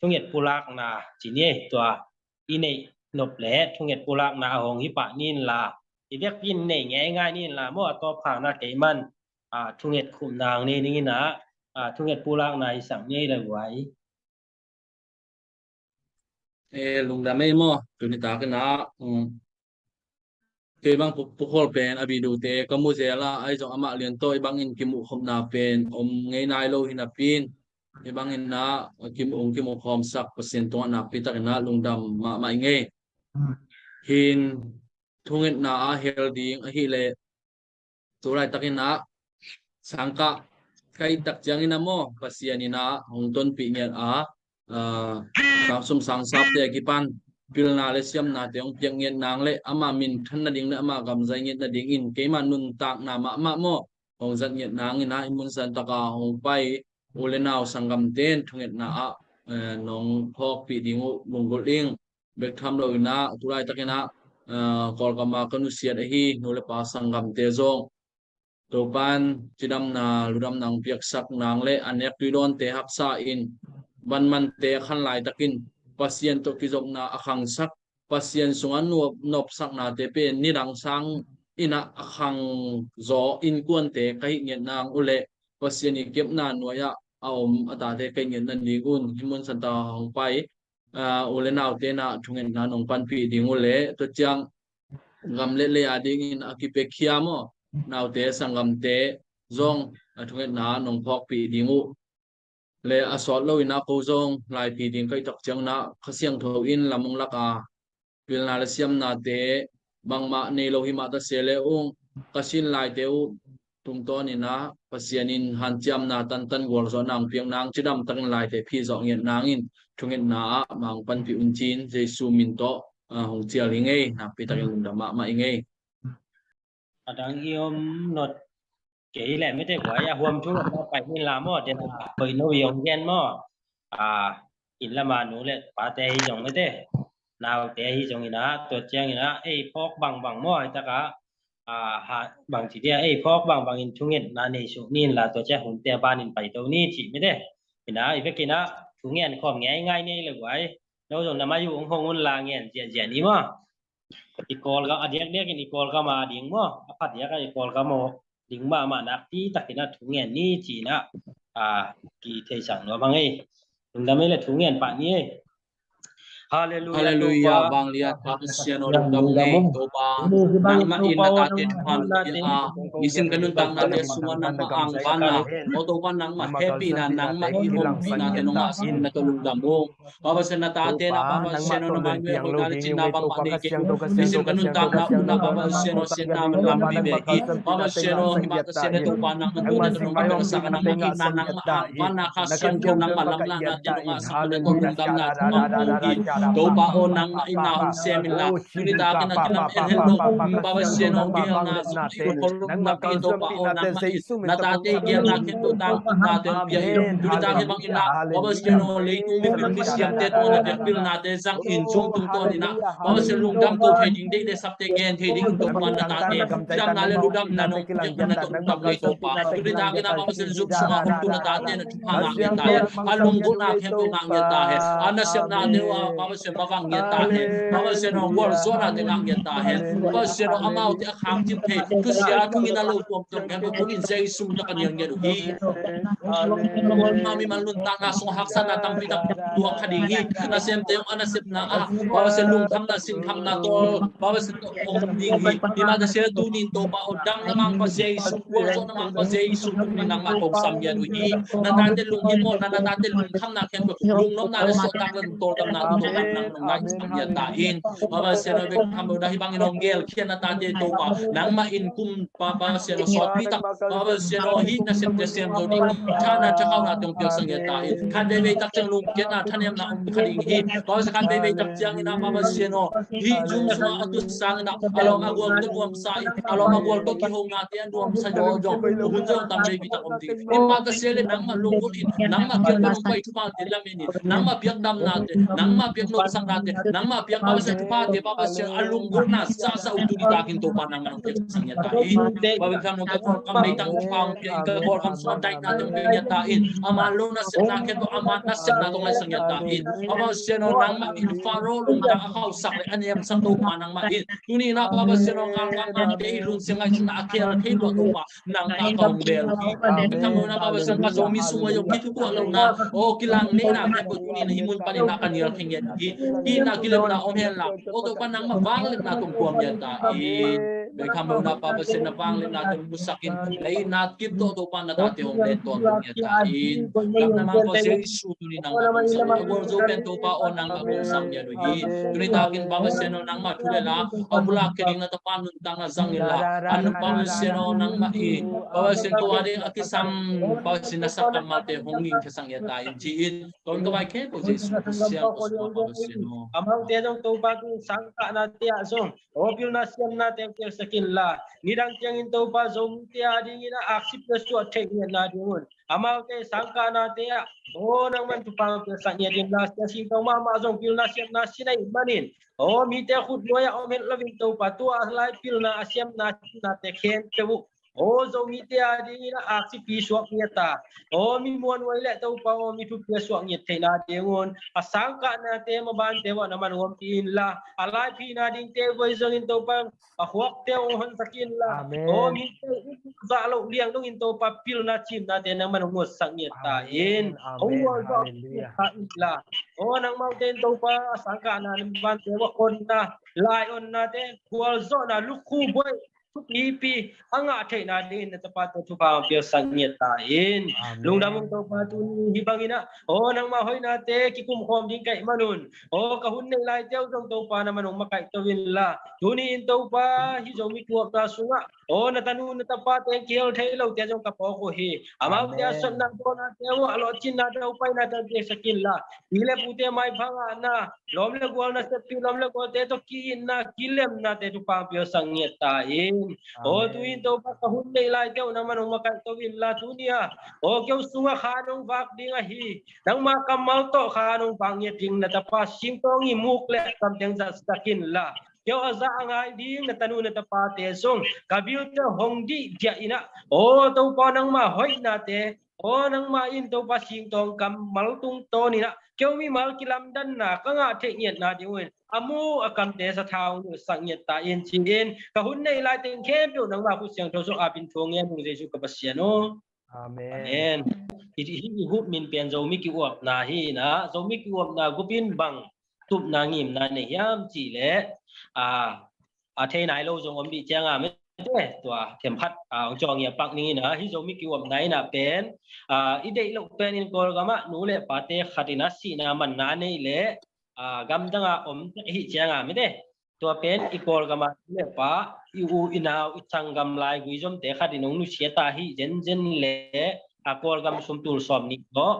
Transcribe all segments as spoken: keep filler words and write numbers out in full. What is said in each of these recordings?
thunget pulakna ci ni ei, tua i neih nop le thunget pulakna a hong hi pah ni inla, i vekpi in nei ngeingai ni inla maw, a tawpkhakna kei man a, thunget khumna hong nei ning in ah, a, thunget pulakna i sak ni ei le guai. E, lungdam ei maw, tuni takin ah, um, kei bang pu-, pukhawl pen a bidute ka mu zel a, ahi zong amah lian tawh i bangin kimuh khopna pen om ngei nai lo hi napi in, i bangin ah kimuh, hong kimuh khawmsak Pasian tungah nakpi takin ah lungdam mahmah ing ei. Hin thungetna ah hel ding ahih leh tu laitakin ah sangkah ka it tak ciangin ah maw, Pasian in ah hong tonpih ngiat a, a, sangsum sangsapte a kipan pilna le siamnate hong piak ngiat nang le ama minthan nading le ama gam zai ngiat nadingin keima nuntakna mahmah maw hong zat ngiat nangin ah, i mun san taka hong pai u le nau sanggamte in thungetna ah, eh, nong phawkpih ding uh lunggulh ing. Bek tham lo in ah tu laitakin ah, eh, Kawlgam ah ka nusiat ahi nu le pa sanggamte zong Topan cidamna ludamna hong piaksak nang le a nek tuidawnte haksa in, banmante a khan laitakin Pasian tawh kizopna a khangsak, Pasian sungah nuap, nopsaknate pen nidang sang in ah a khang zaw innkuante ka hih ngiat nang uh leh Pasian i kepna nuai-ah a om a tate ka hih ngiat nading un, hih mun santa hong pai, a, u le naute in ah thungetna nong panpih ding uh leh, tua ciang gam le lei a dingin a kipiakhia maw, naute sanggamte zong a thungetna nong phawkpih ding uh. Le a sawt lo in ah ko zong laipi ding ka hih tak ciangin ah Kha Siangtho in lam hong lak a, pilna le siamnate bangmah nei lo hi mah ta se le ung, ka sin laite uh tungtawn in ah Pasian in hanciamna tantan gualzawhna hong piak nang, cidam takin laite phih zawh ngiat nangin thungetna ah mah hong panpih un ci-in Jesu min tawh, ah, hong cial hi ing ei. Nakpi takin lungdam mahmah ing ei. A dang i om nop kei leh mete guai, a huam thu a pai ni inla maw, den a hoih lo i hong gen maw. A, inn lam a nu le pate hi zong mete, naute hi zongin ah, tua ciangin ah ei phawk bangbang maw, hi tak ah, a, ha, bangci dia, ei phawk bangbangin thungetna nei suk ni inla, tua ciang hunte a banin paito ni cih mete. Hi na, i vekin ah thungen khawm ngeingai ni ei le guai. No zong na mai uh hong hong unla ngen ziahziah ni maw. I Kawlgam, a diakdiakin i Kawlgam a ding maw, a phadiak a i Kawlgam a ding mahmah nakpi takin ah thungen ni ci-in ah, a, kitheisak nuam hang ei. Lungdam ei le thungen pah ni ei. Halleluiah. Halleluiah, Topa. Vangliat Pa Pasian aw, lungdam ung ei Topa. Nangmah in na tate thupha lungdam a, nisim ka nuntaknate sungah nangmah angkana, aw Topa, nangmah hehpihna, nangmah i hompihna te nong ngahsak na tawh lungdam ung. Pa Pasian, na tate na, Pa Pasian aw, na mai nuai a hoihna le cinna bangmah nei kei un. Nisim ka nuntakna un ah, Pa Pasian aw, siatna lampi ve hi. Pa Pasian aw, hi mah ta se le Topa, nangmah tawh na nong kipiaksak a, nangmah itna, nangmah angkana, Kha Siangtho nangmah lamlahna te nong ngahsak na tawh lungdamna thu mah kong hi. Topa aw, nangmah in na hong sem inla, tuni takin a kilam en het lo, Pa Pasian aw, geelna zong i kholum napi, Topa aw, nangmah in na tate i geelna khempeuh tangtunna te hong pia in. Tuni takin bang in ah, Pa Pasian aw, leitung mipil misiamte tungah na biakpilnate zang in, zong tungtawn in ah, Pa Pasian, lungdam to thei ding, deih le sapte gen thei ding in, Topa, na tate cidamna le ludamna nong piak na tawh lungdam ung ei Topa. Tuni takin ah, Pa Pasian, zum sungah hong tu na tate na thupha ngah ngiat ta hen. A lunggulhna khempeuh ngah ngiat ta hen. A nasepnate uh ah, Pa Pasian, mavang ngiat ta hen. Pa Pasian aw, gualzawhnate ngah ngiat ta hen. Pa Pasian aw, amaute a khangcip thei, thusia a thungin a lo tuamtuam khempeuh tungin Jesu min tawh ka nial ngiat uh hi. Mimal nuntakna sungah haksatna tampi tak tuak kha ding hi. Nasemte hong a nasepna ah, Pa Pasian, lungkhamna, sinkhamna tawl, Pa Pasian, om ding hi. Hi mah ta se le tuni in Topa aw, dam na mangpa Jesu, gualzawhna mangpa Jesu tungin nangmah kong sam ngiat uh hi. Na tate lunghimawhna, na tate lungkhamna khempeuh, lungnopna le suahtak le tawldamna tawh nang nong ngai sam ngiat ta in. Pa Pasian aw, bek tham lo na hi bangin hong gelkhiat na tate Topa, nangmah in kum Pa, Pa Pasian aw, sawtpi tak, Pa Pasian aw, hih nasepte sem zo ding thahna, thakhauhnate hong piaksak ngiat ta in. Khat veivei tak ciang lungkiatna, thanemna om kha ding hi. Pa Pasian, khat veivei tak ciangin ah, Pa Pasian aw, hih zum sungah a tut sangin ah, a lawm a gual tawh nuamsa in, a lawm a gual tawh kihounate a nuamsa dawh dawh hun zong tam veipi tak om ding. Hi mah ta se le nangmah lunggulh in, nangmah kiang pan hong pai thuphate lamen in, nangmah piak damnate, nangmah piak nopsaknate, nangmah piak Pasian thuphate, Pasian a lunggulhna zahzah uh tuni takin Topa nangmah hong piaksak ngiat ta in. Pasian, ka Kawlgam meitang thupha hong pia in, ka Kawlgam sung a daihna tawh hong pia ngiat ta in. Ama lo nasepna khempeuh, ama nasepna tawh hong laisak ngiat ta in. Pasian aw, nangmah in Faro lungtang a khauhsak le a niamsak Topa nangmah in. Tuni in ah Pasian aw, galkapnate i lungsim ngaihsutna a khel thei lua Topa nangmah ka hong bel hi. Amen. Ka thamuhna Pasian, ka Zomi sung a zong kithutuah lohna, aw, kilangneihna khempeuh tuni in hih mun panin ah ka nialkhe ngiat hi. Hih na kilemna om henla, aw Topa nangmah vangliatna tawh hong kuam ngiat ta in. Bek tham lo na Pasian na vangliatna tawh hong musak in, na itna kip tawh Topa na tate hong len tawh hong ngiat ta in. Gamna mangkhaw Jesu tuni nangmah hong sang, a gualzo pen Topa aw nangmah hong sang ngiat uh hi. Tuni takin Pasian aw nangmah thu le la a bulak khe ding na tapa nuntakna zang in la, a nu Pasian aw nangmah i Pasian ko a ding a kisam Pasian na sak kammalte hong ngingkhiasak ngiat ta in ci in. Ton ka vai khempeuh Jesu Khristian ko sungah Pasian aw. Amaute zong Topa tu sangkahnate ah zong aw pilna siamnate piaksak in la, nidang ciangin Topa Zomite a dingin a aksi piaksuah theih ngiatna dingun amaute sangkahnate ah aw nangman thupha piaksak ngiat in la, Sia Sing Tawng mahmah zong pilna siamna sin ahih manin aw mite khut nuai ah om het loin Topa tua a lai pilna a siamna sinnate khempeuh uh aw Zomite a dingin a aksi piaksuak ngiat ta, aw mi muanhuai le Topa aw mi thupi a suak ngiat theihna dingun a sangkahnate mabante uah na man hong ompih in la, a laiphina dingte voi zongin Topa a khuakte hong honsak in la. Amen. Aw mite zah loh liang dongin Topa pilna cimnate nangman hong ngotsak ngiat ta in. Amen. Hong gualzawh ngiat ta in la. Aw nangmaute in Topa a sangkahna mabante uah onna, lai onnate, gualzawhna, lukhu buaih thupipi a ngah theihna dingin na tapate thupha piaksak ngiat ta in. Amen. Lungdam ung Topa, tuni hih bangin ah aw nangmah hoihnate kikum khawm ding ka hih manun aw ka hun neih laite uh zong Topa na man hong makaihto in la, tuni in Topa hih Zomi kiuapna sungah aw na tanu na tapate kihel thei lote zong ka phawk uh hi. Amaute a sotna dawnate uh a lawhcinna daupaina tang piaksak in la, pi le pute maipha ngahna, lawm le gual nasep pi, lawm le gualte tawh ki-itna kilemnate thupha piaksak ngiat ta in. Aw tu in Topa ka hun neih laite uh nangman hong makaihto in la, tuni a aw keu sungah khan hong vak ding ahi, nangma kammal tawh khan hong vak ngiat ding na tapa Sing Tawng i muk le kamteng zatsak in la, keu a zah a ngai ding na tanu na tapate zong ka bilte hong dihdiah in ah aw Topa nangma hoihnate aw nangmah in Topa Sing Tawng kammal tungtawn in ah keu mimal kilamdanna ka ngah theih ngiatna ding uh in a mu a kamte sathau hong sak ngiat ta in ci in, ka hun neih lai teng khempeuh nangmah khut siangtho sung apin thu ngen ung Jesu ka Pasian aw. Amen. Amen. Hih i gup min pen Zomi kiuapna hi in ah, Zomi kiuapna gup in bang tupna ngimna nei hiam cih leh a a thei nai lo zong om dih cianga mete tua themkhat a hong cawng ia pak ning in ah, hih Zomi kiuapna in ah pen a i deih loh pen in Kawlgam ah nu le pate khat in ah sihna manna nei leh a gamdang ah om tek hih cianga mete tua pen i Kawlgam ah nu le pa i u i nau i sanggam laigui zomte khat in hong nusia ta hih zenzen leh a Kawlgam sum tul sawm nih tawh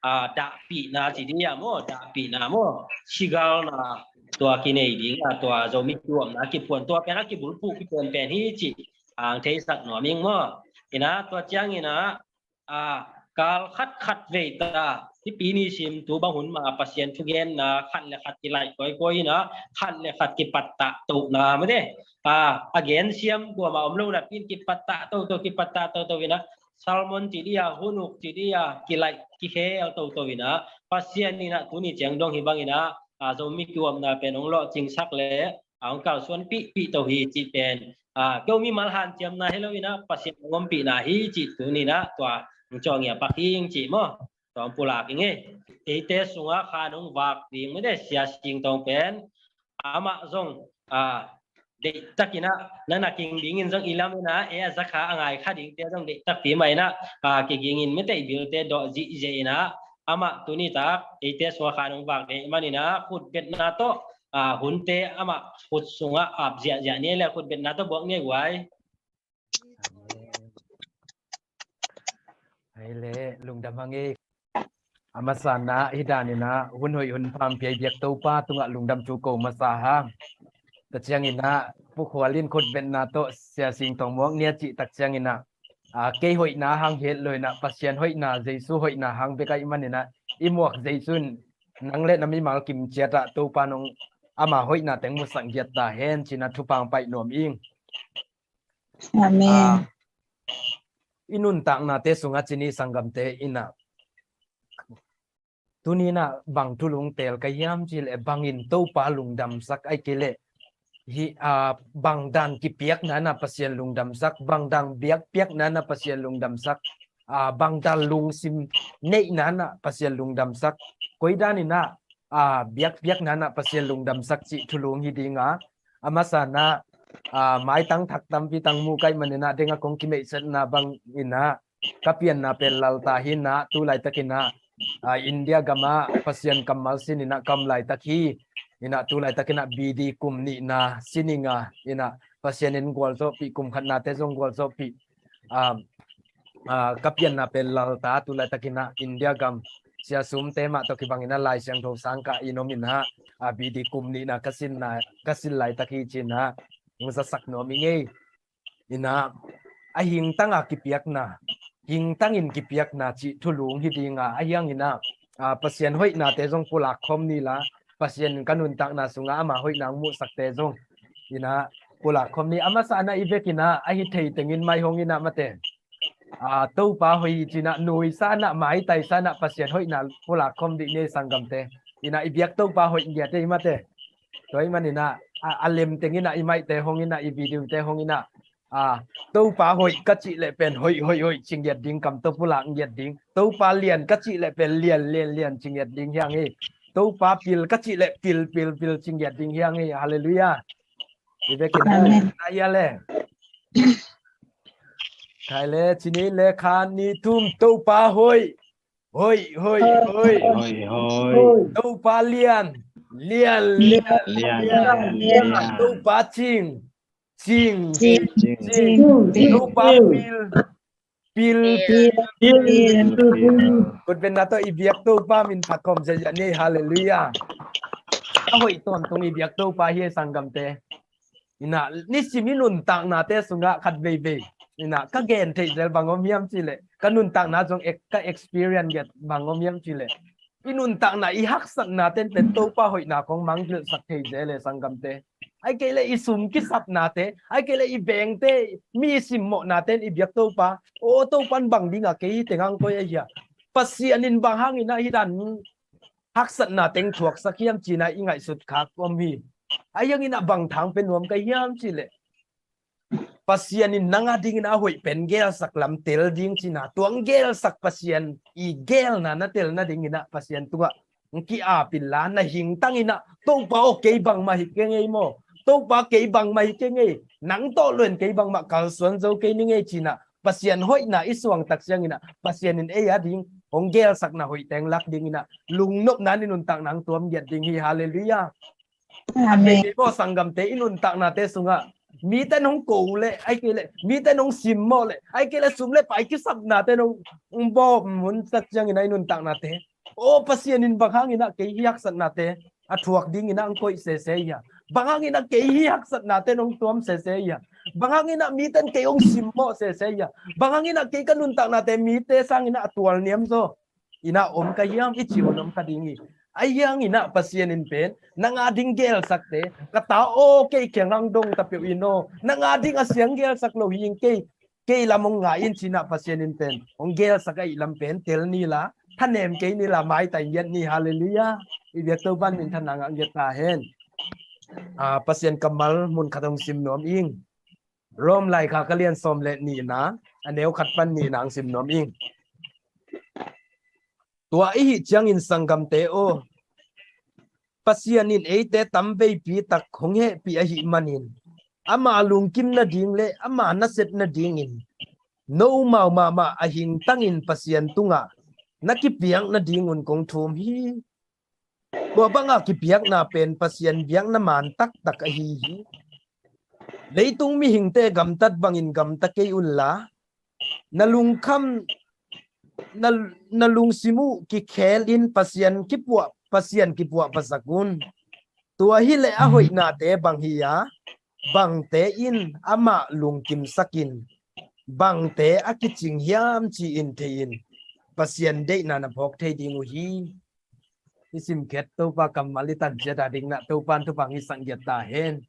a dahpihna ci dih a maw, dahpihna maw, sigalna tua kinei ding a tua Zomi kiuapna a kiphuan tua pen a kibulphuh kipuan pen hi cih a hong theisak nuam ing maw. In ah tua ciangin ah a kal khat khat vei ta hih pi ni sim tu bang hun ma Pasian thugenna khat le khat kilaih kawikawi in ah khat le khat kipattah tohna mete a a gensiam kuamah om lo napi in kipattah toto kipattah toto in ah sermon ci dih a, hun uk ci dih a, kilaih kikhel toto in ah Pasian in ah tuni ciang dong hih bangin ah a Zomi kiuapna pen hong lawhcingsak le a hong kalsuanpihpih to hi cih pen a keu mimal hanciamna hi lo in ah Pasian hong ompihna hi cih tuni in ah tua hong cawng ia pak ing cih maw. Tua hong pulak ing ei. Eite sungah khan hong vak ding mete Sia Sing Tawng pen amah zong a deihtakin ah na naking dingin zong i lam in ah e a zakha a ngai kha dingte zong deihtakpi mah in ah a kigingin mete i bilte dawh zihziah in ah amah tuni tak eite sungah khan hong vak ding manin ah khutbetna tawh a hunte amah khut sungah ap ziahziah ni le khutbetna tawh buak ni guai. Hei le lungdam hang ei. A masa in ah hih dan in ah hun hoih hun pha hong pia i biak Topa tungah lungdam thu ko masa hang. Tua ciangin ah Pu Khual in khutbetna tawh Sia Sing Tawng muak ni a cih tak ciangin ah a kei hoihna hang het lo in ah Pasian hoihna, Jesu hoihna hang bek ahih manin ah i muak Jesu in nang le na mimal kim ciatah Topa nong ama hoihna teng musak giat ta hen, ci-in ah thupha hong pai nuam ing. Amen. Ah, i nuntaknate sungah ci ni sanggamte in ah, tuni in ah bang thu lungtel ka hiam cih leh bangin Topa lungdamsak ai kei leh hi, ah, bang dan kipiakna in ah Pasian lungdamsak, bang dan biakpiakna in ah Pasian lungdamsak, ah, bang dan lungsim neihna in ah Pasian lungdamsak, koi dan in ah, ah, biakpiakna in ah Pasian lungdamsak cih thulung hi ding a, a masa in ah, ah, maitang thak tampi tang mu ka hih manin ah deng a kong kimeihsetna bang in ah ka pianna pen Lalta hi in ah, tu laitak in ah, ah, India gam ah Pasian kammal sin in ah ka om laitak hi. In ah tu laitak in ah B D kum nihna sin ing a, in ah Pasian in gualzawhpih, kum khatnate zong gualzawhpih. Ah, ah, ka pianna pen Lalta, tu laitak in ah India gam Sia Sumte mah tawh kibang in ah Lai Siangtho sang kah in om in ah, ah, B D kum nihna ka sin na, ka sin laitak hi, ci-in ah hong zasak nuam ing ei. In ah a hingtang a kipiakna, hingtang in kipiakna cih thulung hi ding a, ahi hangin ah, ah, Pasian hoihnate zong pulak khawm ni la, Pasian in ka nuntakna sungah ama hoihna hong muhsakte zong in ah pulak khawm ni. A masa in ah i vek in ah a hi thei teng in mai hong in ah mate, ah, Topa hoih hi ci-in ah nuisa in ah, maitaisa in ah Pasian hoihna pulak khawm dih ni ei sanggamte. In ah i biak Topa hoih ngiat ei mate. Tua ahih manin ah, a, a lem teng in ah i maite hong in ah, i video-te hong in ah, ah, Topa hoih ka cih leh pen hoih, hoih, hoih ci ngiat ding, kam tawh pulak ngiat ding. Topa lian ka cih leh pen lian, lian, lian ci ngiat ding hi hang ei. Topa pil ka cih leh pil, pil, pil ci ngiat ding hi hang ei. Halleluiah. I vek in ah, amen, na hia le. Khai le, ci ni le, khat, nih, thum. Topa hoih. Hoih, hoih, hoih. Hoih, hoih. Topa lian. Lian, lian, lian, lian. Topa cing. Cing, cing, cing. Topa pil. Pil, pil, pil. Kutbenna tawh i biak Topa min phat khawm ziahziah ni ei. Halleluiah. A hoih tawntung i biak Topa hi ei sanggamte. In ah nisim i nuntaknate sungah khat veivei in ah ka gen theih zel bang om hiam cih leh, ka nuntakna zong ek-, ka experience ngiat bang om hiam cih leh, i nuntakna i haksatnate in pen Topa hoihna kong mangngilhsak thei zel ei sanggamte. Ahih kei leh i sum kisapnate, ahih kei leh i vengte, mi simmawhnate in i biak Topa, aw, Topa in bang ding a kei hi teng hong koih ahi hiam? Pasian in bang hangin ah hih dan haksatna teng thuaksak hiam ci-in ah i ngaihsut khak om hi. Ahi hangin ah bang thang pia nuam ka hiam cih leh, Pasian in nang a dingin a hoih pen gelsak lam tel ding ci-in ah, tua hong gelsak Pasian i gelna na tel nadingin ah Pasian tungah hong ki-ap in la, na hingtang in ah, Topa aw, kei bangmah hi keng ei maw. Topa, kei bangmah hi keng ei. Nang tawh lo-in kei bangmah kalsuan zo kei ning ei ci-in ah Pasian hoihna i suangtak ciangin ah Pasian in ei a ding hong gelsakna hoih teng lak dingin ah lungnopna in i nuntakna hong tuam ngiat ding hi. Halleluiah. Amen. Kei maw sanggamte, i nuntaknate sungah mite in hong ko leh, ahih kei leh mite in hong simmawh leh, ahih kei leh sum le pai kisapnate in hong, hong bawm hun tak ciangin ah i nuntaknate, aw, Pasian in bang hangin ah kei hih haksatnate a thuak dingin ah hong koih sese hiam? Bang hangin ah kei hih haksatnate in hong tuam sese hiam? Bang hangin ah mite in kei hong simmawh sese hiam? Bang hangin ah kei ka nuntaknate mite sangin ah a tualniam zaw in ah om ka hiam, i cih hun om kha ding hi. Ahi hangin ah Pasian in pen nang a ding gelsakte, ka ta aw, kei kiang hong dong ta peuh in aw, nang a ding a siang gelsak lo hi ing, kei, kei lam hong ngai in ci-in ah Pasian in pen hong gelsak ahih lam pen tel ni la, thanem kei ni la, maitai ngiat ni. Halleluiah. I biak Topa in minthanna ngah ngiat ta hen. Ah, Pasian kammal mun khat hong sim nuam ing. Rom laikhak a lian sawm le nihna, a neu khat pan nihna hong sim nuam ing. Tua ahih ciangin sanggamte aw, Pasian in eite tamveipi tak hong hehpih ahih manin, ama lungkim nading le ama nasep nadingin nomau mahmah a hingtangin Pasian tungah na kipiak nadingun kong thum hi. Tua banga kipiakna pen Pasian biakna man taktak ahi hi. Leitung mihingte gamtat bangin gamta kei unla, na lungkham, na, na lungsim uh kikhelin Pasian kipuah, Pasian kipuahphasak un. Tua hileh a hoihnate bang hi-a, bangte in amah lungkimsakin, bangte a kicing hiam ci-in thei-in Pasian deihna na phawk thei ding uh hi. i simkhiat Topa kammal i tan ciat a ding inah Topa in thupha hong hisak giat ta hen.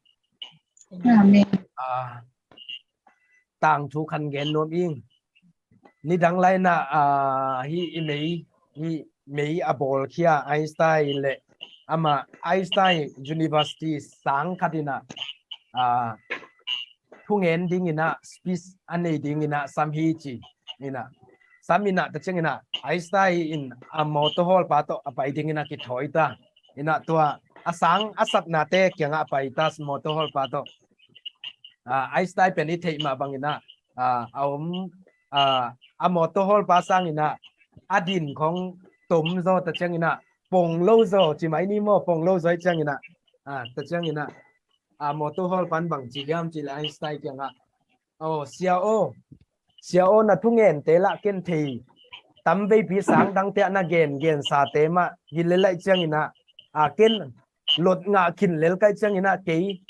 Amen. Ah, tangthu khat gen nuam ing. Nidang lai inah, ah, hih i mei, hih mei a bawlkhia Einstein le amah Einstein University sang khat inah, ah, thungen ding inah speech a nei ding inah sam hi ci inah. Sam inah ta ciang inah Einstein in a mawtaw hawlpa tawh a pai ding inah kithawi ta. Inah tua a sang a satnate kiangah a pai ta mawtaw hawlpa tawh. Ah, Einstein pen i theih mah bang inah, ah, a om, ah, a mawtaw hawlpa sang inah a din khong tom zaw ta ciang inah pong lo zaw ci mai ni maw, pong lo zaw i ciang inah, ah, ta ciang inah, ah, mawtaw hawlpa in bang ci hiam cih leh Einstein kiangah, "Aw, sia aw, sia aw, na thungente lah ken thei tam veipi, sang dangte ah na gen, gensate mah hi lel lai ciang inah, ah, ken lot ngah khin lel kai ciang inah kei,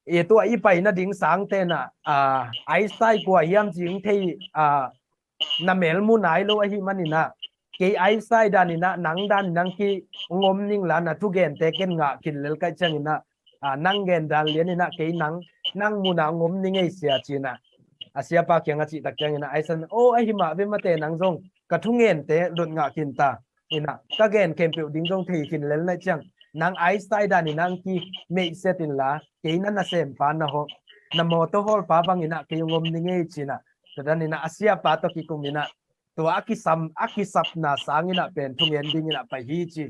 e, tua i pai nading sangte inah, ah, Einstein kua hiam ci hong thei, ah, na mel mu nai lo ahih man inah kei Einstein dan inah nang dan inah hong ki hong om ning la, na thugente ken ngah khin lel kai ciang inah, ah, nang gen dan lian inah kei nang, nang mun ah hong om ning ei sia," ci inah a siapa kiangah cih tak ciang inah Einstein, "Aw, ahi mah ve, mate, nang zong ka thungente lot ngah khin ta inah ka gen khempeuh ding zong thei khin lel nai ciang nang Einstein dan inah hong kimeihset inla, kei na nasempa na hawh, na mawtaw hawlpa bang inah kei hong om ning ei," ci inah tua dan inah a siapa tawh kikum inah tua a kisam, a kisapna sang inah pen thungen ding inah pai hi ci.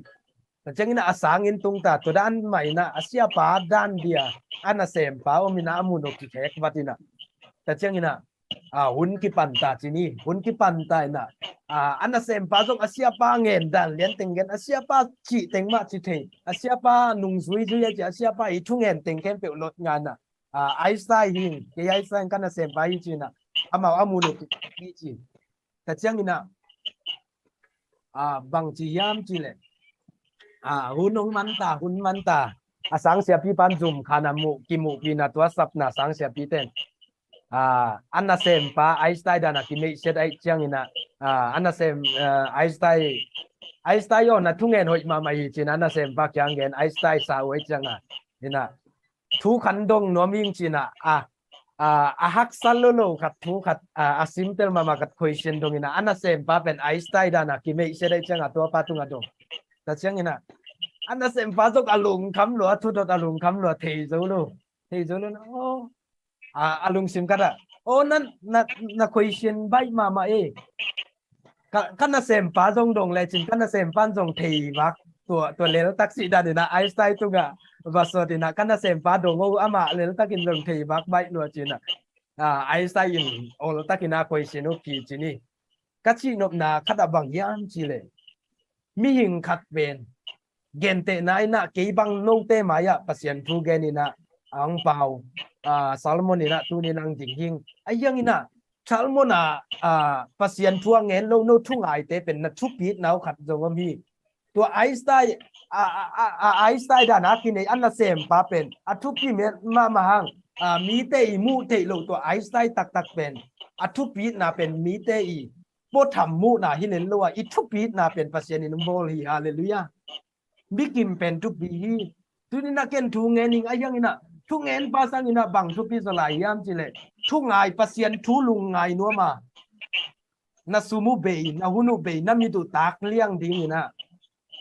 Ta ciang inah a sang in tung ta, tua dan mah inah a siapa dan dia a nasempa om inah a mun uh kikhek vat inah. Ta ciang inah, ah, hun kipan ta ci ni, hun kipan ta inah, ah, a nasempa zong a siapa ngen dan lian teng gen, a siapa cih teng mah ci thei, a siapa nungzui zui a ci, a siapa i thungen teng khempeuh lot ngah inah, ah, Einstein hi, kei Einstein ka nasempa hi ci inah amau a mun uh kikhek hi ci. Ta ciang inah, ah, bang ci hiam cih leh, ah, hun hong man ta, hun man ta. A sang siapipa in zum khan a muh, kimuhpih inah tua sapna sang siapite in, ah, a nasempa Einstein dan a kimeihset ahih ciang inah, ah, a nasem, ah, Einstein, Einstein aw, na thungen hoih mahmah hi ci inah a nasempa kiang gen, Einstein sa uh ahih ciang a inah thu khat dong nuam ing ci inah, a, a, a haksa lolo khat, thu khat, a, a simple mahmah khat question dong inah a nasempa pen Einstein dan a kimeihset ahih ciang a tuapa tungah dong. Ta ciang inah a nasempa zong a lungkham lua, a thudot a lungkham lua, thei zo lo, thei zo lo na, aw, a, a lungsim khat ah, "Aw, na, na, na question baih mahmah e. Ka, ka nasempa zong dong lecin ka nasempa in zong thei vak, tua, tua leltak," cih dan inah Einstein tungah va sawt inah, "Ka nasempa dong o, amah leltak in zong thei vak baih lua," ci inah, ah, Einstein in oltak inah question uh kici ni. Ka cihnopna khat ah bang hiam cih leh mihing khat pen gentehna inah kei bang note mai-ah Pasian thu gen inah a hong pau, ah, Solomon inah tuni nang ding hing. Ahi hang inah Solomon a, ah, Pasian thu a ngen lo no thungaite pen na thupitna uh khat zong om hi. Tua Einstein, a, a, a, a, Einstein dan a kinei a nasempa pen a thupi mahmah hang, ah, mite i muh theih loh tua Einstein taktak pen a thupitna pen mite i puatham muhna hi lel lo a, i thupitna pen Pasian in hong bawl hi. Halleluiah. Mikim pen thupi hi. Tuni inah ken thu ngen ing, ahi hang inah thungenpa sang inah bang thupi zaw lai hiam cih leh thungai, Pasian thu lungngai nuam a, na sum uh bei, na hun uh bei, na mit uh tak liang ding inah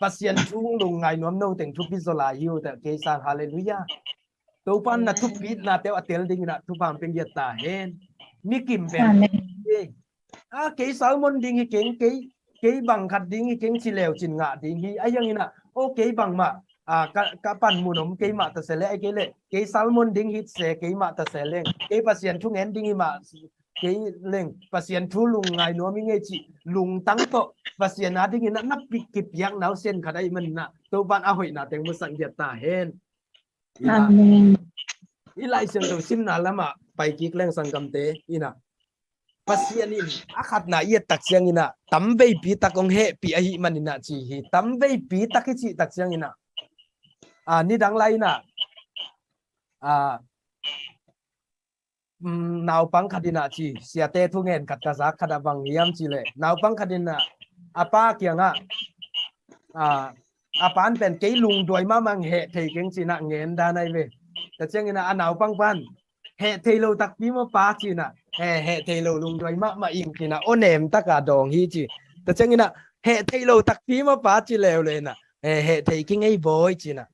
Pasian thu lungngai nuam no teng thupi zaw lai hi uh teh kei sang. Halleluiah. Topa in na thupitnate uh a tel ding inah thupha hong pia giat ta hen. Mikim pen, amen, thupi hi. A, kei Solomon ding hi keng, kei, kei bang khat ding hi keng ci leu cin ngah ding hi. Ahi hang inah, aw, kei bangmah, a, ka, ka panmun om kei mah ta se leng, ahih kei leh kei Solomon ding hi se kei mah ta se leng, kei Pasian thu ngen ding hi mah kei leng, Pasian thu lungngai nuam hi ing ei cih lungtang tawh Pasian a ding inah na pi, kipiakna uh sian khat ahih man inah Topa in a hoihna teng musak giat ta hen. Inah, amen, i Lai Siangtho simna lamah pai kik leng sanggamte, inah Pasian in a khatna i et tak ciang inah tamveipi tak hong hehpih ahih man inah ci hi. Tamveipi tak i cih tak ciang inah, ah, nidang lai inah, ah, mm, naupang khat inah ci, siate thungen khat ka zak khat ah bang hiam cih leh naupang khat inah a pa kiangah, ah, A pa'n pen kei lungduai mahmah ing, heh thei keng ci-in ah ngen dan ahi ve. Tua ciangin ah a naupang pa'n heh thei lo takpi maw pa ci-in ah, heh, heh thei lo, lungduai mahmah ing ci-in ah aw nem taka dawng hi ci. Tua ciangin ah heh thei lo takpi maw pa ci leuleu in ah, heh, heh thei keng ei bawi ci-in ah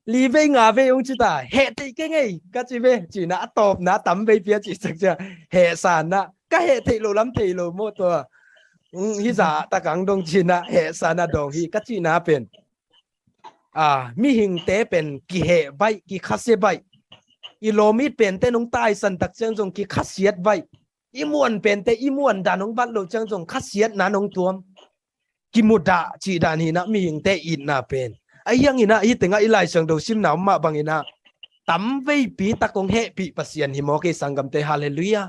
li vei nga vei hong ci ta, heh thei keng ei ka ci ve ci-in ah a tawpna tam veipi a cih sak ciang hehsa in ah ka heh theih loh lam thei lo maw tua. Hi zah tak ang dong ci-in ah hehsa in ah dawng hi ka cihna pen, a, mihingte pen kiheh baih, kikhase baih. I lawm it pente nong taisan tak ciang zong kikhasiat baih. I muan pente i muan dan hong bat loh ciang zong khasiatna nong tuam. Kimudah cih dan hi in ah mihingte itna pen. Ahi hangin ah hih tengah i Lai Siangtho simna om mah bangin ah tam veipi tak hong hehpih Pasian hi maw kei sanggamte, halleluiah.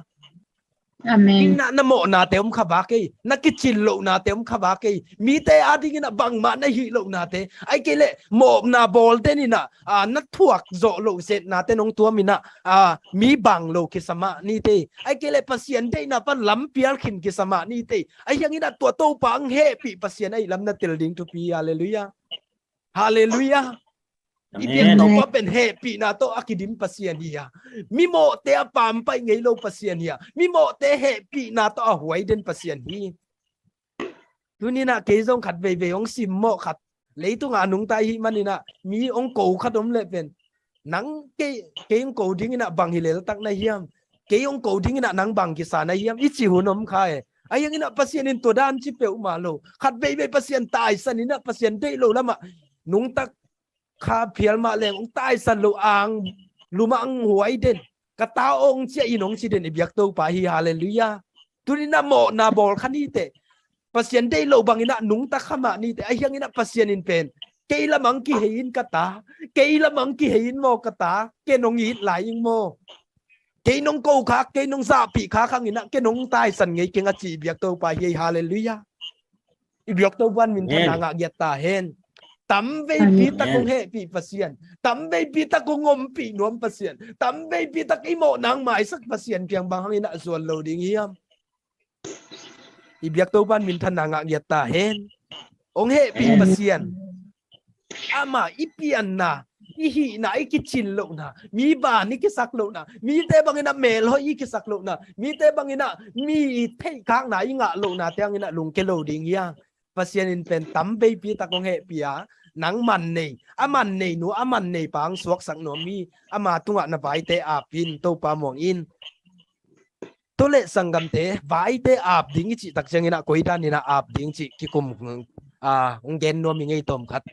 Amen. Inn ah na mawhnate om kha va kei, na kicin lohnate om kha va kei, mite adingin ah bangmah na hih lohnate, ahih kei leh mawhna bawl den in ah, a, na thuak zawh loh zetnate nong tuam in ah, a, mi bang lo kisa mah ni tei, ahih kei leh Pasian deihna pan lam pial khin kisa mah ni tei, ahi hangin ah tua Topa hong hehpih Pasian ahih lam na tel ding thupi hi, halleluiah. Halleluiah. I biak Topa pen hehpihna tawh a kidim Pasian hi a, mimawhte a pampai ngei lo Pasian hi a, mimawhte hehpihna tawh a huai den Pasian hi. Tuni in ah kei zong khat veivei hong simmawh khat, leitungah a nungta i hih manin ah mi hong ko khat om leh pen, nang kei, kei hong ko dingin ah bang hi leltak na hiam? Kei hong ko dingin ah nang bang kisa na hiam? I cih hun om kha e. Ahi hangin ah Pasian in tua dan ci peuhmah lo. Khat veivei Pasian taisan in ah Pasian deih loh lamah nungta kha phial mah leng hong taisan lo, ang lumah hong huai den, ka ta aw hong ci a, in hong ci den i biak Topa hi, halleluiah. Tuni in ah mawhna bawl kha ni teh, Pasian deih loh bangin ah nungta kha mah ni teh, ahi hangin ah Pasian in pen kei lamah hong kihei in ka ta, kei lamah hong kihei in maw ka ta, ken hong it lai ing maw. Kei nong ko khak, kei nong zahpih khak hangin ah ken hong taisan ngei keng a ci i biak Topa hi, halleluiah. I biak Topa'n minthanna ngah giat ta hen. Tam veipi tak hong hehpih Pasian, tam veipi tak hong ompih nuam Pasian, tam veipi tak i mawhna hong maisak Pasian kiang bang hangin ah zuan lo ding hiam? I biak Topa'n minthanna ngah giat ta hen. Hong hehpih Pasian, ama i pianna, i hihna, i kicin lohna, mi ban i kisak lohna, mite bangin ah melhoih i kisak lohna, mite bangin ah mi i theihkhakna i ngah lohnate hangin ah lungke lo ding hiam? Pasian in pen tam veipi tak hong hehpih a, nang man nei, a man nei nu, a man nei pa hong suaksak nuam hi. Ama tungah na vaite ap in, Topa muang in. Tua leh sanggamte, vaite ap ding i cih tak ciangin ah koi dan in ah ap ding cih kikum, a, hong gen nuam i ngei tawm khat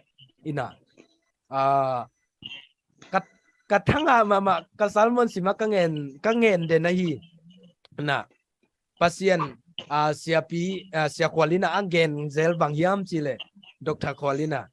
in ah, a, ka, ka thangah mahmah ka sermon simah ka ngen, ka ngen den ahi. Na, Pasian, a, siapi, a, Sia Khual in ah a gen zel bang hiam cih leh, Doctor Khual in ah,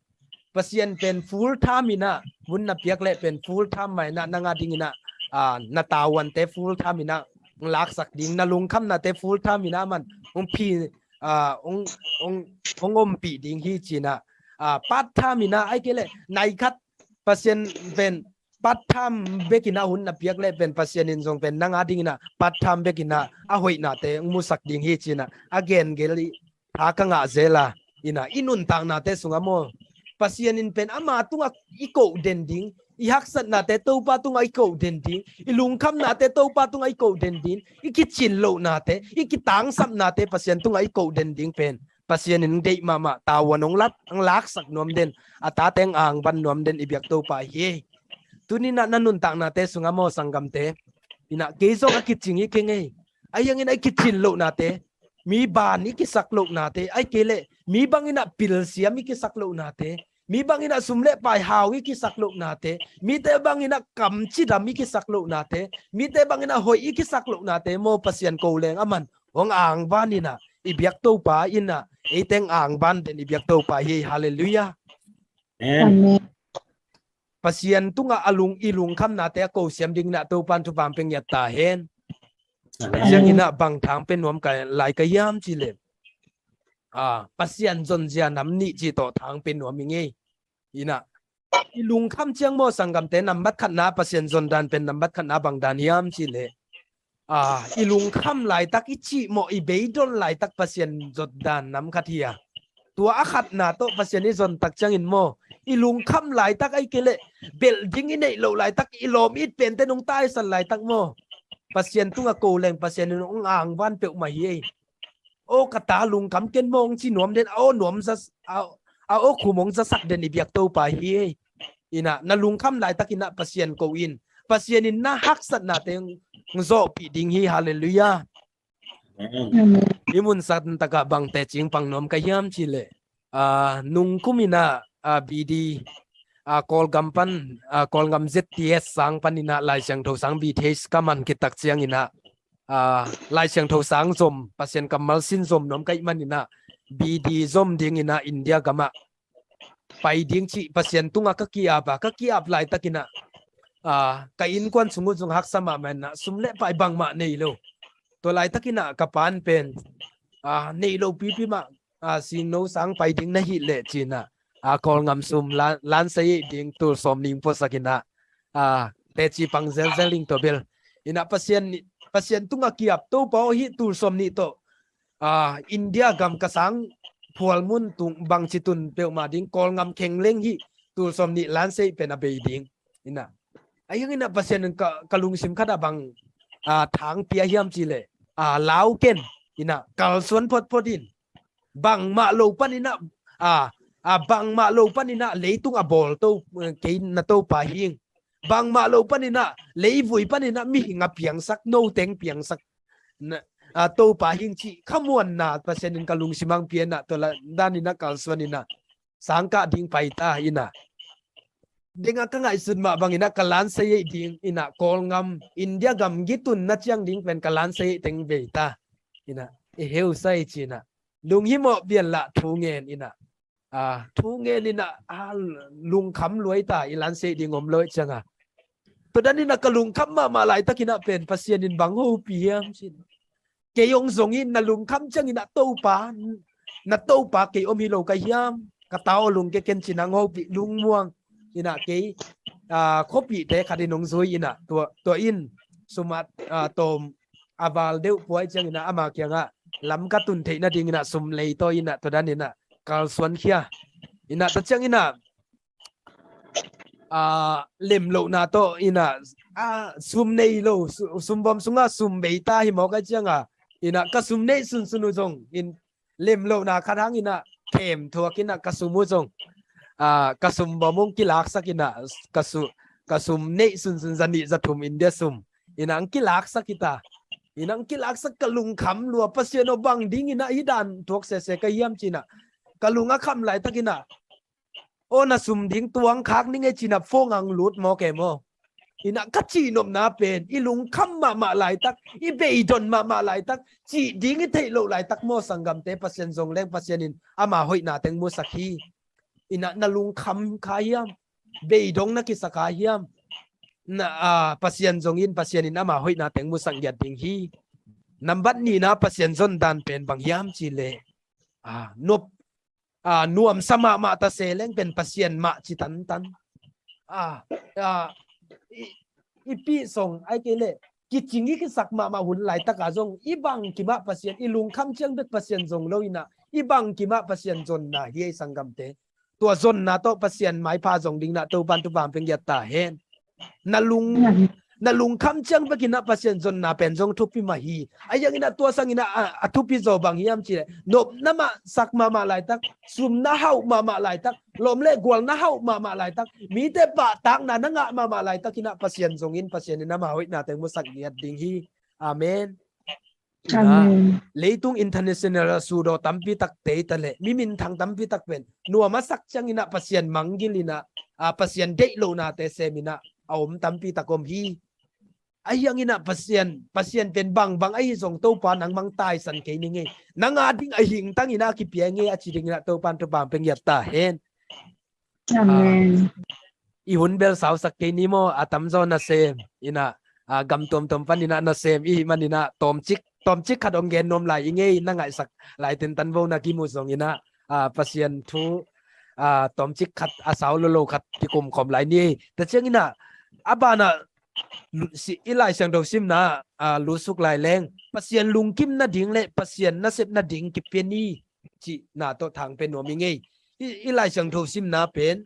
Pasian pen full time in ah hun na piak leh pen full time mah in ah nang a dingin ah, a, na tavuante full time in ah hong laksak ding, na lungkhamnate full time in ah aman hong phi, a, hong, hong, hong ompih ding hi ci-in ah, a, part time in ah, ahih kei leh nai khat Pasian pen part time bekin ah hun na piak leh pen Pasian in zong pen nang a dingin ah part time bekin ah a hoihnate hong musak ding hi ci-in ah a gen gel i tha ka ngah zel a, in ah i nuntaknate sungah maw, Pasian in pen ama tungah i koh den ding, i haksatnate Topa tungah i koh den ding, i lungkhamnate Topa tungah i koh den ding, i kicin lohnate, i kitangsapnate Pasian tungah i koh den ding pen Pasian in deih mahmah, tavuan hong lak, hong laksak nuam den, a tate hong angvan nuam den i biak Topa hi. Tuni in ah na nuntaknate sungah maw sanggamte, in ah kei zong a kicing hi keng ei. Ahi hangin ah i kicin lohnate, mi ban i kisak lohnate, ahih kei leh mi bangin ah pilsiam i kisak lohnate, mi bangin ah sum le pai hau i kisak lohnate, mite bangin ah kam cidam i kisak lohnate, mite bangin ah hoih i kisak lohnate maw, Pasian ko leng aman hong angvan in ah, i biak Topa in ah eite hong angvan den i biak Topa hi, halleluiah. Amen. Pasian tungah a lung, i lungkhamnate a kosiam dingin ah Topa'n thupha hong pia ngiat ta hen. Amen. Tua ciangin ah bang tha hong pia nuam ka, lai ka hiam cih leh, a, Pasian zonzia nam nih cih tawh tha hong pia nuam i ngei. In ah i lungkham ciang maw sanggamte, nambat khatna Pasian zon dan pen nambat khatna bang dan hiam cih leh, a, i lungkham laitak, i cihmawh, i beidon laitak Pasian zon dan nam khat hi a. Tua a khatna tawh Pasian i zon tak ciangin maw, i lungkham laitak, ahih kei leh belh ding i neih loh laitak, i lawm it pente nong taisan laitak maw, Pasian tungah ko leng Pasian in hong angvan peuhmah hi ei. Aw ka ta, lungkham ken maw hong ci nuam den, aw nuam za, aw, aw khum hong zasak den i biak Topa hi ei. Ina, na lungkham laitak ina Pasian ko in, Pasian in na haksatnate hong zawhpih ding hi. Halleluiah. Amen. I mun san takah bang teci pang nuam ka hiam cih leh, ah, nungkum ina, ah, B D, ah, Kawlgam pan, ah, Kawlgam Z T S sang pan ina Lai Siangtho sang B T H ka man khit tak ciang ina, ah, Lai Siangtho sang zom, Pasian kammal sin zom nuam ka hih man ina, B D zom ding ina India gamah pai ding cih Pasian tungah ka ki-ap a, ka ki-ap laitak ina, ah, ka innkuan sung uh zong haksa mahmah ina, sum le pai bangmah nei lo. Tua laitak ina ka pa'n pen, ah, nei lo pipi mah, ah, singno sang pai ding na hih leh ci ina, ah, Kawlgam sum lan, lansai ding tul sawmnih puaksak ina, ah, teci pang zelzel ding tua bel. Ina Pasian, Pasian tungah ki-ap, Topa aw hih tul sawmnih tawh, ah, India gam ka sang phual mun tung bangci tun peuhmah ding, Kawlgam kheng leng hih tul sawmnih lansai pen a bei ding. Ina, a hiang ina Pasian in ka, ka lungsim khat ah bang, ah, thang pia hiam cih leh, ah, lau ken, ina kalsuan photphot in. Bangmah lo pan ina, ah, ah, bangmah lo pan ina leitung a bawl to, eh, kei na Topa hing. Bangmah lo pan ina leivui pan ina mihing a piangsak, no teng piangsak na, ah, Topa hing cih khamuanna Pasian in ka lungsim ah pia ina, tua la dan ina kalsuan ina sangkah ding pai ta ina. Ding a ka ngaihsut mah bang ina ka lansai ding ina Kawlgam, India gam gitun na ciang ding pen ka lansai teng bei ta. Ina, i heu sai ci ina. Lunghimawh pian lah thu ngen ina. Ah, thu ngen ina, ah, lungkham luai ta, i lansai ding om lo ciang a. Tua dan ina ka lungkham mahmah laitak ina pen Pasian in bang hopih hiam cih. Kei hong zong in na lungkham ciang ina Topa, na Topa kei om hi lo ka hiam? Ka ta aw lungke ken ci ina hong hopih lungmuang. Ina kei, ah, khuapihte khat in hong zui ina tua, tua in sum a, ah, tawm a val deuh puai ciang ina ama kiangah lam ka tun theih nading ina sum lei tawi ina tua dan ina kalsuan khia. Ina tua ciang ina, ah, lemlohna tawh ina, ah, sum nei lo, su-, sumvom sungah sum bei ta hi mawk a ciang a, ina ka sum neih sunsun uh zong in lemlohna khat hang ina khem thuak ina ka sum uh zong, ah, ka sumvom hong kilaksak ina ka su-, ka sum neih sunsun zanih zathum India sum ina hong kilaksak hi ta. Ina hong kilaksak ka lungkham lua, Pasian aw bang ding ina hih dan thuak sese ka hiam ci ina ka lung a kham laitak ina, aw na sum ding tuang khak ning e ci ina phone ah hong lut mawk e maw. Ina ka cihnopna pen i lungkham mahmah laitak, i beidong mahmah laitak, cih ding i theih loh laitak maw sanggamte, Pasian zong leng Pasian in ama hoihna teng musak hi. Ina na lungkham kha hiam? Beidong na kisak kha hiam? Na, ah, Pasian zong in Pasian in ama hoihna teng musak ngiat ding hi. Nambat nihna Pasian zon dan pen bang hiam cih leh, ah, nop, ah, nuamsa mahmah ta se leng pen Pasian mah ci tantan. Ah, ah, i, i pi song ai kei leh kicing i kisak mahmah hun laitak a zong i bangkim ah Pasian, i lungkham ciang bek Pasian zong lo ina i bangkim ah Pasian zonna hi ei sanggamte. Tua zonna tawh Pasian maipha zong ding ina Topan thupha pia ngiat ta hen. Na lung, na lungkham ciang bek ina Pasian zonna pen zong thupi mah hi. A hiang ina tua sang ina a, a thupi zaw bang hiam cih leh nopna mah sak mahmah laitak, sum na hauh mahmah laitak, lawm le gual na hauh mahmah laitak, mite pahtakna na ngah mahmah laitak ina Pasian zong in Pasian in ama hoihna teng musak ngiat ding hi. Amen. Ina, amen. Leitung international a sudaw tampi tak tei ta leh mi minthang tampi tak pen nuam a sak ciang ina Pasian manggil ina, ah, Pasian deih lohnate sem ina a om tampi tak om hi. A hiang ina Pasian, Pasian pen bangbang ahi zong Topa nangmah taisan kei ning e, nang a ding a hingtang ina kipia ing e a ci ding ina Topan thupha pia ngiat ta hen. Amen. Ah, i hun bel sausak kei ni maw, a tamzaw nasem ina, ah, gam tuamtuam pan ina nasem i hih man ina tawmcik, tawmcik khat hong gen nuam lai i ngei, na ngaihsak lai tentan vo na kimu zong ina, ah, Pasian thu, ah, tawmcik khat a sau lolo khat kikum khawm lai ni. Tua ciang ina a banah lu-, si-, i Lai Siangtho simna, ah, lutsuk lai leng Pasian lungkim nading le Pasian nasep nading kipia ni. cihna tawh thang pia nuam i ngei. I, i Lai Siangtho simna pen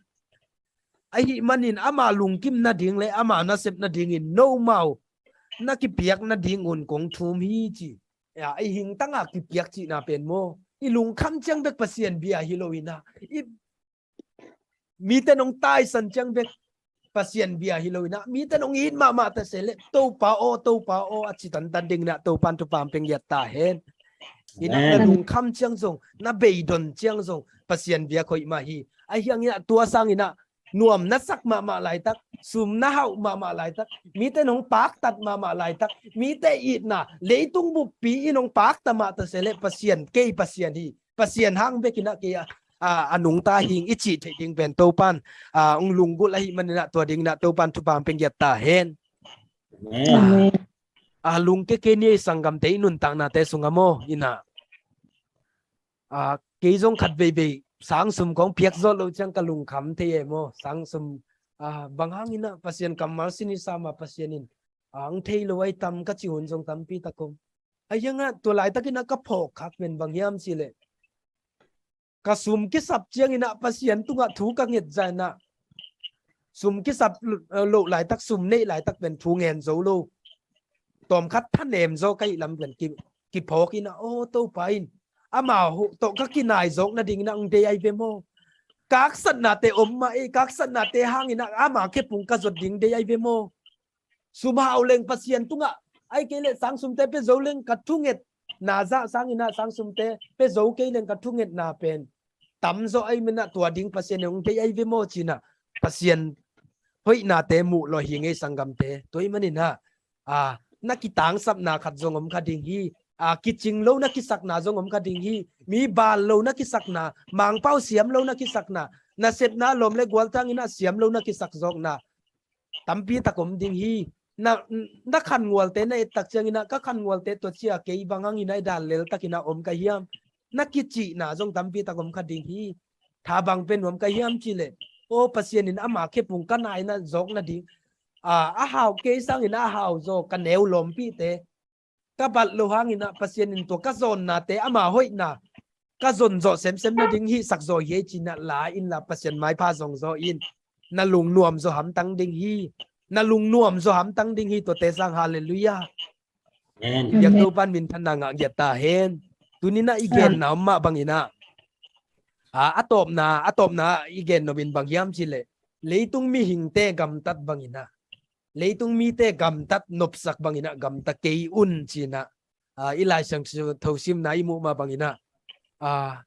ahih manin ama lungkim nading le ama nasep nadingin nomau na kipiak nadingun kong thum hi ci. Ya, i hingtanga kipiak cihna pen maw, i lungkham ciang bek Pasian bia hi lo inah, i mite nong taisan ciang bek Pasian bia hi lo inah, mite nong it mahmah ta se le Topa aw, Topa aw a ci tantan ding inah Topan thupha pia ngiat ta hen. Inah na lungkham ciang zong, na beidon ciang zong Pasian bia khoih mah hi. Ahi hang inah tua sang inah nuam na sak mahmah laitak, sum na hauh mahmah laitak, mite nong paktat mahmah laitak, mite itna leitung buppi i nong pakta mah ta se le Pasian, kei Pasian hi, Pasian hang bek inah kei a, a, a nungta hing i cih theih ding pen Topan, a, ong lunggulh ahih man inah tua ding inah Topan thupha pia ngiat ta hen. Amen. A, lungke kei ni ei sanggamte i nuntaknate sungah maw inah. A, kei zong khat veivei sangsum kong piak zawh loh ciang ka lungkham thei e maw. Sangsum, a, bang hang inah Pasian kammal sin i sam a Pasian in, a, ang thei lo ai tam ka ci hun zong tampi tak om. Ahi hang inah tua laitak inah ka phawk khak pen bang hiam ci le, ka sum kisap ciang inah Pasian tungah thu ka nget zah inah, sum kisap lo, lo laitak, sum neih laitak pen thu ngen zo lo. Tawmkhat thanem zaw ka hih lam pen ki, kiphawk inah, aw Topa in ama tawh ka kinai zawk nading inah ong dei ai ve maw. Ka haksatnate om mah ei, ka haksatnate hang inah ama khepung ka zot ding dei ai ve maw. Sum hau leng Pasian tungah, ai kei le sangsumte pia zo leng ka thungetna zah sang inah sangsumte pia zo kei leng ka thungetna pen tam zaw ai man inah tua ding Pasian in ong dei ai ve maw ci inah Pasian hoihnate muh lawh hi ngei sanggamte. Tua ahih man inah, a, na kitangsapna khat zong om kha ding hi. A, kicing lo na kisakna zong om kha ding hi. Mi bal lo na kisakna, Mangpau siam lo na kisakna, nasepna lawm le gualtang inah siam lo na kisak zawkna tampi tak om ding hi. Na, na khanngualte na et tak ciang inah ka khanngualte tua cia kei bang hang inah i dan lel tak inah om ka hiam, na kicihna zong tampi tak om kha ding hi. Tha bang pia nuam ka hiam ci le, aw Pasian in ama khepung ka nai na zawk nading, a, a hau kei sang inah a hau zaw ka neu lawmpihte, ka bat lo hang inah Pasian in tua ka zawnnate ama hoihna ka zon zawh semsem nading hihsak zaw hi ei ci inah la inla Pasian maipha zong zaw in, na lungnuam zaw hamtang ding hi. Na lungnuam zaw hamtang ding hi tuate sang. Halleluiah. Amen. Biak Topan minthanna ngah ngiat ta hen. Tuni inah i genna om mah bang inah, a, a tawpna, a tawpna i gen nop in bang hiam ci le, leitung mihingte gamtat bang inah, leitung mite gamtat nopsak bang inah gamta kei un ci inah, a, i Lai Siangtho simna i muh mah bang inah, a,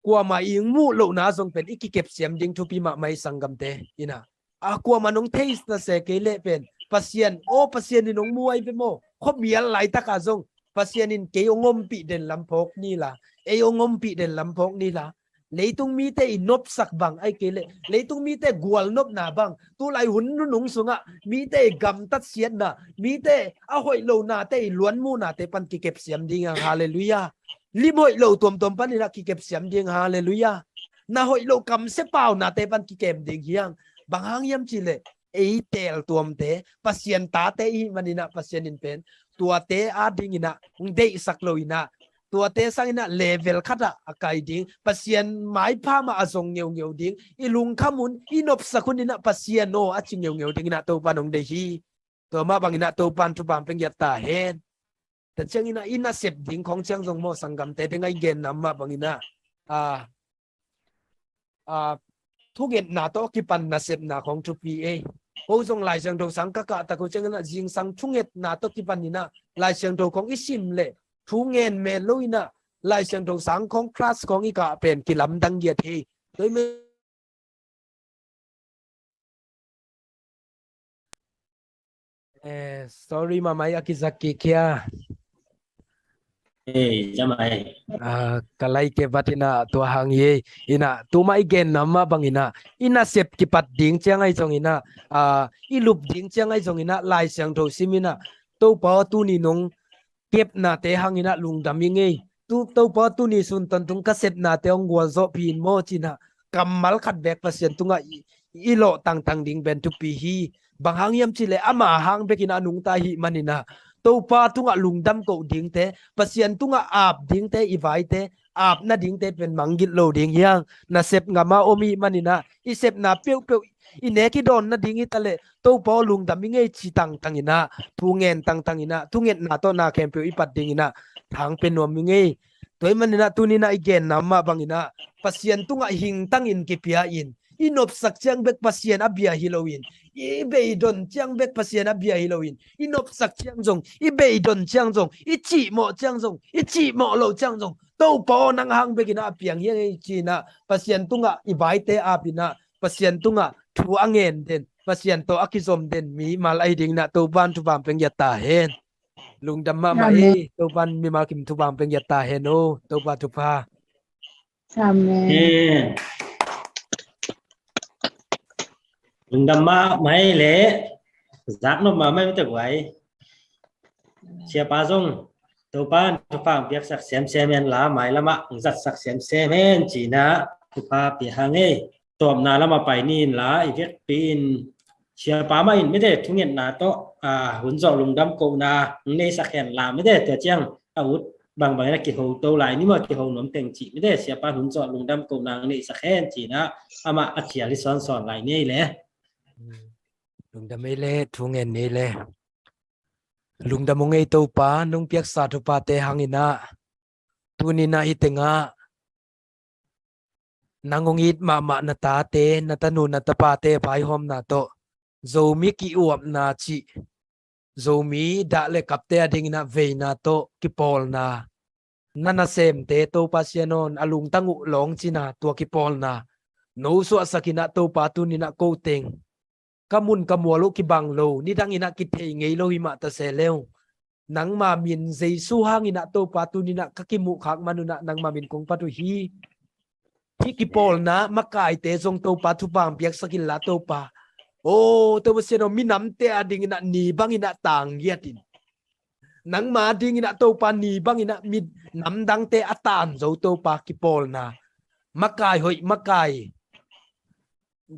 kuamah i muh lohna zong pen i kikepsiam ding thupi mahmah ei sanggamte inah. A, kuamah nong thei ta se kei leh pen Pasian, aw Pasian in ong mu ai ve maw. Khuamial laitak ah zong Pasian in kei ong ompih den lam phawk ni la, ei ong ompih den lam phawk ni la. Leitung mite i nopsak bang ai kei leh leitung mite gualnopna bang, tulai hun nunung sungah mite i gamtat siatna, mite a hoih lonate i luanmuhnate pan kikepsiam ding hi hang. Halleluiah. Lim hoih lo tuamtuam pan inah kikepsiam ding hi hang. Halleluiah. Na hoih lo kamsia paunate pan kikem ding hi hang. Bang hang hiam ci le, ei teeltuamte Pasian tate i hih man inah Pasian in pen tuate a ding inah ong deihsak lo inah, tuate sang inah level khat ah a kai ding, Pasian maipha mah a zong ngeungeu ding, i lungkham un, i nopsak un inah Pasian aw a ci ngeungeu ding inah Topan ong deih hi. Tua mah bang inah Topan thupha pia ngiat ta hen. Tua ciang inah i nasep ding khawng ciang zong maw sanggamte, deng a i genna mah bang inah, a, a, thungetna tawh kipan nasepna khawng thupi ei. Ko zong Lai Siangtho sang ka kah tak uh ciang inah zingsang thungetna tawh kipan inah Lai Siangtho khawng i sim leh thu ngen met lo inah Lai Siangtho sang khawng class khawng i kah pen kilamdang ngiat hi. Tua i me Eh, sorry, mamai a kizak kik hia. Eh, jamai. Ah, ka lai ke bat inah tua hang hi. Inah, tuma i genna mah bang inah, i nasep kipat ding ciang ai zong inah, ah, i lup ding ciang ai zong inah, Lai Siangtho sim inah, Topa aw tuni nong kepnate hang inah lungdam i ngei. Tu, Topa aw tuni sun tawntung ka sepnate hong gualzawhpih in maw ci inah, kammal khat bek Pasian tungah i, i lawh tangtang ding pen thupi hi. Bang hang hiam ci le ama hang bek inah a nungta i hih man inah, Topa tungah lungdam koh dingte, Pasian tungah ap dingte i vaite, aap nadingte pen manggilh lo ding hi hang. Nasep ngam a om i hih manin ah i sepna peuhpeuh i nek i dawn nading hi taleh Topa aw lungdam ing ei ci tangtang in ah, thu ngen tangtang in ah, thungetna tawh na khempeuh i pat dingin ah thang pia nuam ing ei. Tua ahih manin ah tuni in ah i genna mah bangin ah Pasian tungah hingtangin kipia in, i nopsak ciang bek Pasian a bia hi loin, i beidon ciang bek Pasian a bia hi loin, i nopsak ciang zong, i beidon ciang zong, i cihmawh ciang zong, i cihmawh loh ciang zong, Topa aw nang hang bekin ah a piang hi ing ei ci-in ah Pasian tungah i vaite aap in ah Pasian tungah thu a ngen den, Pasian tawh a kizom den mimal ahi dingin ah Topa'n thupha pia ngiat ta hen. Lungdam mahmah ei. Topa'n mimal kim thupha pia ngiat ta hen aw. Topa thupha. Amen. Lungdam mahmah ei leh. Zaknop mahmah ei mite guai. Siapa zong Topa'n thupha piaksak semsem hen la, mailam ah zatsak semsem hen ci-in ah thupha pia hang ei. Tawpna lamah pai ni in la, i vekpi in Siapa mah in mite thungetna tawh, a, hun zawh lungdam kohna neihsak hen la mite, tua ciang a ut bangbang in ah kiho to lai ni maw, kiho nuam teng cih mite, Siapa hun zawh lungdam kohna neihsak hen ci-in ah amah a cial i sawnsawn lai ni ei leh. Lungdam ei leh, thu ngen ni ei leh. Lungdam ung ei Topa, nong piaksa thuphate hangin ah tuni in ah hih tengah nang hong it mahmah na tate, na tanu na tapate vaihawmna tawh Zomi ki-uapna cih, Zomi dah le kapte a dingin ah veina tawh kipawlna, na nasemte Topa Sian aw, a lungtang uh lawng cina tua kipawlna no suahsak in ah Topa tuni in ah ko teng ka mun ka mual uh kibang lo, nidang in ah kithei ngei lo hi mah ta se leh, nangma min Jesu hangin ah Topa tuni in ah ka kimuhkhak man un ah nangma min kong phat uh hi. Hih kipawlna makaite zong Topa thupha piaksak in la Topa. Aw Topa Sian aw, minamte a dingin ah ni bangin ah tanggiat in, nangma dingin ah Topa ni bangin ah mi namdangte a tan zo Topa kipawlna makai hoih makai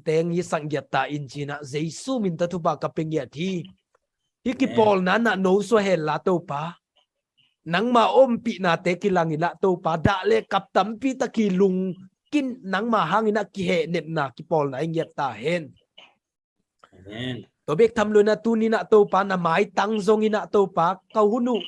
teng hi sang giat ta in ci-in ah Jesu min tawh thupha ka pia ngiat hi. Hih kipawlna na no suah hen la Topa, nangma ompihnate kilang in ah Topa, dah le kap tampi tak hi lungkin nangma hangin ah kihehnepna kipawlna i ngiat ta hen. Amen. Tua bek tham lo in ah tuni in ah Topa na maitang zongin ah Topa ka hun uh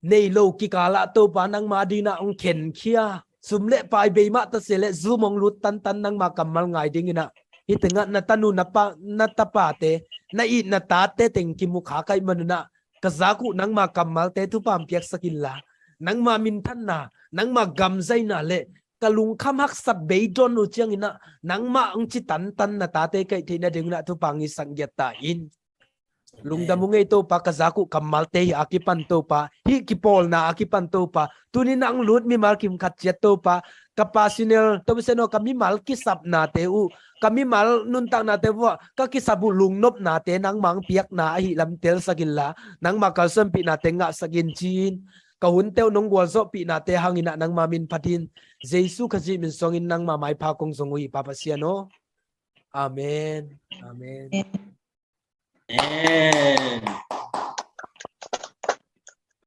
nei lo kikal ah Topa nangma dingin ah hong khenkhia, sum le pai bei mah ta se leh zum hong lut tantan nangma kammal ngai dingin ah hih tengah na tanu na pa, na tapate, na it na tate teng kimukhak ahih man un ah ka zak uh nangma kammalte thupha piaksak in la, nangma minthanna, nangma gamzaina le ka lungkham haksat beidon uh ciangin ah nangmah hong ci tantan na tate ka hih theihna dingin ah thupha i sang giat ta in. Lungdam ung ei Topa, ka zak uh kammalte hi a kipan Topa, hih kipawlna a kipan Topa, tuni in ah hong lut mimal kim khat ciat Topa, ka personal, Topa Sian aw, ka mimal kisapnate uh, ka mimal nuntaknate uh ah ka kisap uh lungnopnate nangma hong piakna ahih lam telsak in la, nangma kalsuanpihnate ngahsak in ci-in, ka hunte uh nong gualzawhpihnate hangin ah nangma min phatin, Jesu Khazih min suangin nangma maipha kong zong uh hi Pa Pasian aw. Amen. Amen. Amen.